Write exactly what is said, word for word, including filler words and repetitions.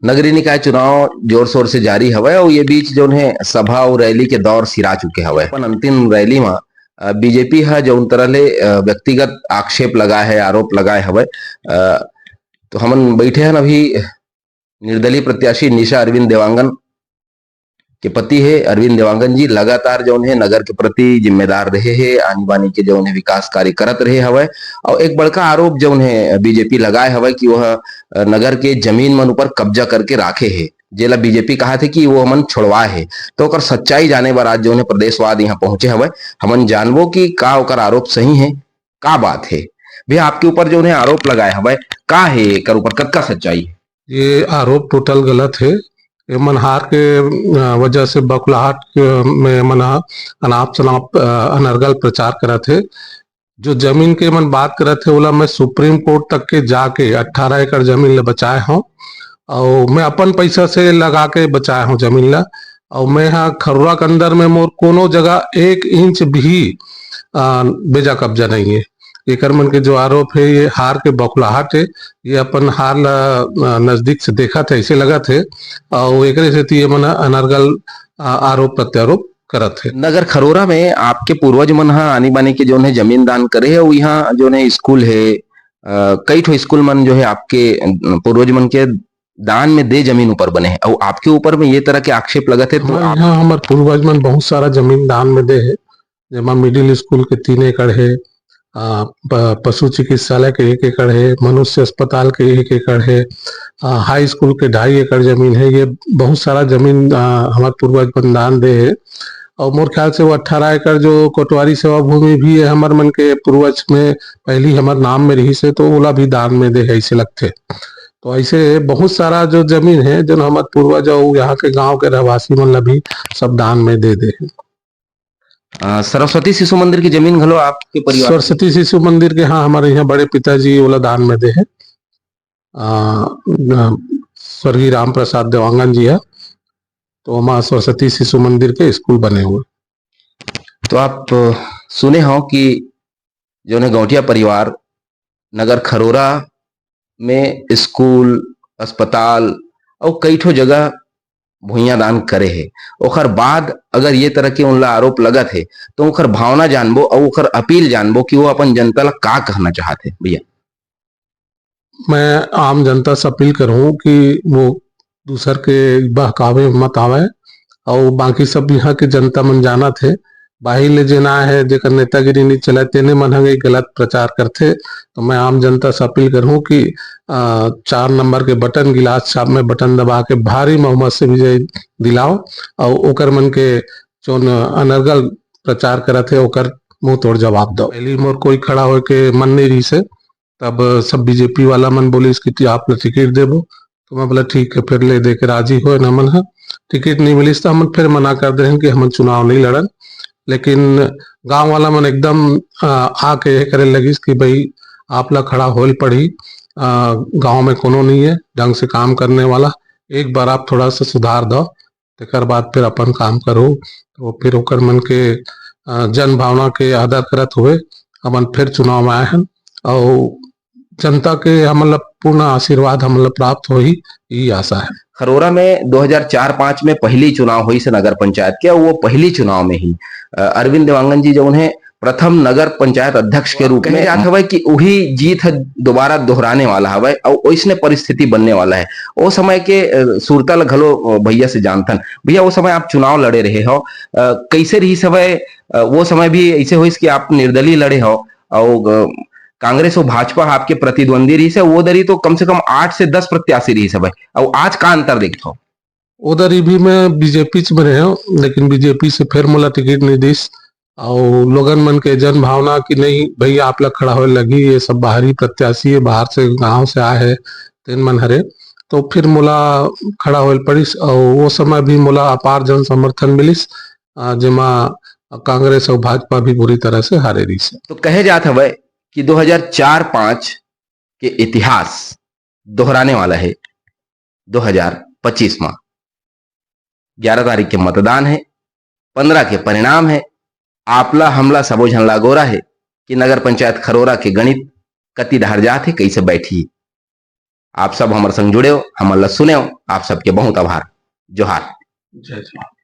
नगरीय निकाय चुनाव जोर शोर से जारी हवय अउ ये बीच जौन हे सभा अउ रैली के दौर सिरा चुके हवय। अपन अंतिम रैली म, अ, बीजेपी ह जौन तरह ले, अ, व्यक्तिगत आक्षेप लगाए हे, आरोप लगाए हवय, अ, तो हमन बैठे हन अभी निर्दलीय प्रत्याशी निशा अरविंद देवांगन के पति हे। अरविंद देवांगन जी लगातार जौन हे नगर के प्रति जिम्मेदार रहे हे, आनी बानी के जौन हे विकास कार्य करत रहे हवय, अउ एक बड़का आरोप जौन हे बीजेपी लगाए हवय कि वह, अ, नगर के जमीन मन ऊपर कब्जा करके राखे हे, जेला बीजेपी कहा थे कि वो हमन छोड़वाए हे। तो ओकर सच्चाई जाने बर आज जौन हे प्रदेशवाद यहाँ पहुंचे हवय। हमन जानबो कि का ओकर आरोप सही हे, का बात हे। भैया, आपके ऊपर जौन हे आरोप लगाए हवय, का हे एकर ऊपर, कतका सच्चाई हे? ये आरोप टोटल गलत हे। ये मन हार के, अ, वजह से बौखलाहट के, में मन ह अनाप शनाप, अ, अनर्गल प्रचार करत हे। जो जमीन के मन बात करत हे, ओला मैं सुप्रीम कोर्ट तक के जाके अट्ठारह एकड़ जमीन ले बचाए हौं, अउ मैं अपन पैसा से लगा के बचाए हौं जमीन ला। अउ मैं ह खरोरा के अंदर में मोर कोनो जगह एक इंच भी, अ, बेजा कब्जा नहीं हे। एकर मन के जो आरोप हे, ये हार के बौखलाहट हे, ये अपन हार ला, अ, नजदीक से देखत हे, ऐसे लगत हे, अउ एकरे सेती ये मन ह अनर्गल, अ, आरोप प्रत्यारोप करत हे। नगर खरोरा में आपके पूर्वज मन ह आनी बानी के जौन हे जमीन दान करे हे, अउ इहाँ जौन हे स्कूल हे, अ, कई ठो स्कूल मन जो हे आपके, अ, पूर्वज मन के दान में दे जमीन ऊपर बने हे, अउ आपके ऊपर में ये तरह के आक्षेप लगत हे, तो हाँ, आप इहाँ हमर पूर्वज मन बहुत सारा जमीन दान में दे हे, जेमा मिडिल स्कूल के तीन एकड़ हे, अ, प-, पशु चिकित्सालय के एक एकड़ हे, मनुष्य अस्पताल के एक एकड़ हे, अ, हाई स्कूल के ढाई एकड़ जमीन हे। ये बहुत सारा जमीन, अ, हमर पूर्वज मन दान दे हे। अउ मोर ख्याल से वो अट्ठारह एकड़ जो कोटवारी सेवा भूमि भी हे, हमर मन के पूर्वज में पहली हमर नाम में रहिस हे, तो ओला भी दान में दे हे, ऐसे लगथे। तो ऐसे बहुत सारा जो जमीन हे, जोन हमर पूर्वज अउ यहाँ के गांव के रहवासी मन ला भी सब दान में दे दे हे। अ, सरस्वती शिशु मंदिर की जमीन घलो आपके परिवार? सरस्वती शिशु मंदिर के, हाँ, हमारे यहाँ बड़े पिताजी ओला दान में दे हे। अ, अ, स्वर्गीय राम प्रसाद देवांगन जी हे, तो ओमा सरस्वती शिशु मंदिर के स्कूल बने हुए। तो आप, अ, सुने हो कि जौन हे गौंटिया परिवार नगर खरोरा में स्कूल, अस्पताल अउ कई ठो जगह भुइयां दान करे हे। ओकर बाद अगर ये तरह के उनला आरोप लगत हे, तो ओकर भावना जानबो अउ ओकर अपील जानबो कि वो अपन जनता ला का कहना चाहत हे। भैया, मैं आम जनता से अपील करहूं कि वो दूसर के बहकावे में मत आवय, अउ बाकी सब यहाँ के जनता मन जानत हे, बाहिर ले जेन आए हे, जेकर नेतागिरी नइ चलय, तेने मन ह ये गलत प्रचार करथे। तो मैं आम जनता से अपील करहूं कि, अ, चार नंबर के बटन, गिलास छाप में बटन दबा के भारी बहुमत से विजय दिलाओ, अउ ओकर मन के जोन अनर्गल प्रचार करत हे, ओकर मुंह तोड़ जवाब दो। पहली मोर कोई खड़ा होय के मन नइ रहिस हे, तब सब बीजेपी वाला मन बोलिस कि टी-, आप ला टिकट देबो। तो मैं बोला, "ठीक है।" फिर ले दे के राजी होए न मन ह। टिकट नहीं मिलिस, तो हमन फिर मना कर दे रहेन कि हमन चुनाव नहीं लड़न। लेकिन गांव वाला मन एकदम, अ, आके ये करे लगिस कि भाई, आप ला खड़ा होल पड़ी, अ, गांव में कोनो नहीं है ढंग से काम करने वाला, एक बार आप थोड़ा सा सुधार दो, तेकर बाद फिर अपन काम करो। तो फिर ओकर मन के, अ, जन भावना के आदर करत हुए हमन फिर चुनाव में आए हन, अउ जनता के हमन ला पूर्ण आशीर्वाद हमन ला प्राप्त होही, यही आशा है। खरोरा में दो हज़ार चार पाँच में पहली चुनाव होइस हे नगर पंचायत के, अउ वो पहली चुनाव में ही, अ, अरविंद देवांगन जी जौन हे प्रथम नगर पंचायत अध्यक्ष के रूप में कहे जात हवय कि उही जीत ह दोबारा दोहराने वाला हवय, अउ ओइसने परिस्थिति बनने वाला है। ओ समय के, अ, सुरता ल घलो, अ, भैया से जानथन। भैया, ओ समय आप चुनाव लड़े रहे हो, अ, कैसे रहिस हवय? अ, वो समय भी ऐसे होइस कि आप निर्दलीय लड़े हो, अउ, अ, कांग्रेस अउ भाजपा आपके प्रतिद्वंदी रहिस हे, वो दरी तो कम से कम आठ से दस प्रत्याशी रहिस हवय, अउ आज का अंतर देखथो? ओ दरी भी मैं बीजेपी च में रहे हूँ, लेकिन बीजेपी से फिर मोला टिकट नहीं दिस, अउ लोगन मन के जन भावना कि नहीं भैया, आप ला खड़ा होए लगी, ये सब बाहरी प्रत्याशी है, बाहर से, गांव से आए है, तेन मन हरे, तो फिर मोला खड़ा होए पड़िस, अउ वो समय भी मोला अपार जन समर्थन मिलिस, अ, जेमा कांग्रेस अउ भाजपा भी बुरी तरह से हारे रहिस हे। तो कहे जात हवय कि दो हज़ार चार पाँच के इतिहास दोहराने वाला है दो हज़ार पच्चीस मा। ग्यारह तारीख के मतदान है, पन्द्रह के परिणाम है। आपला हमला सबो झन ला अगोरा है कि नगर पंचायत खरोरा के गणित कति डहर जात है, कैसे बैठी। आप सब हमर संग जुड़ेव, हमन ला सुनेव। आप सबके बहुत आभार। जोहार। जय जोहार।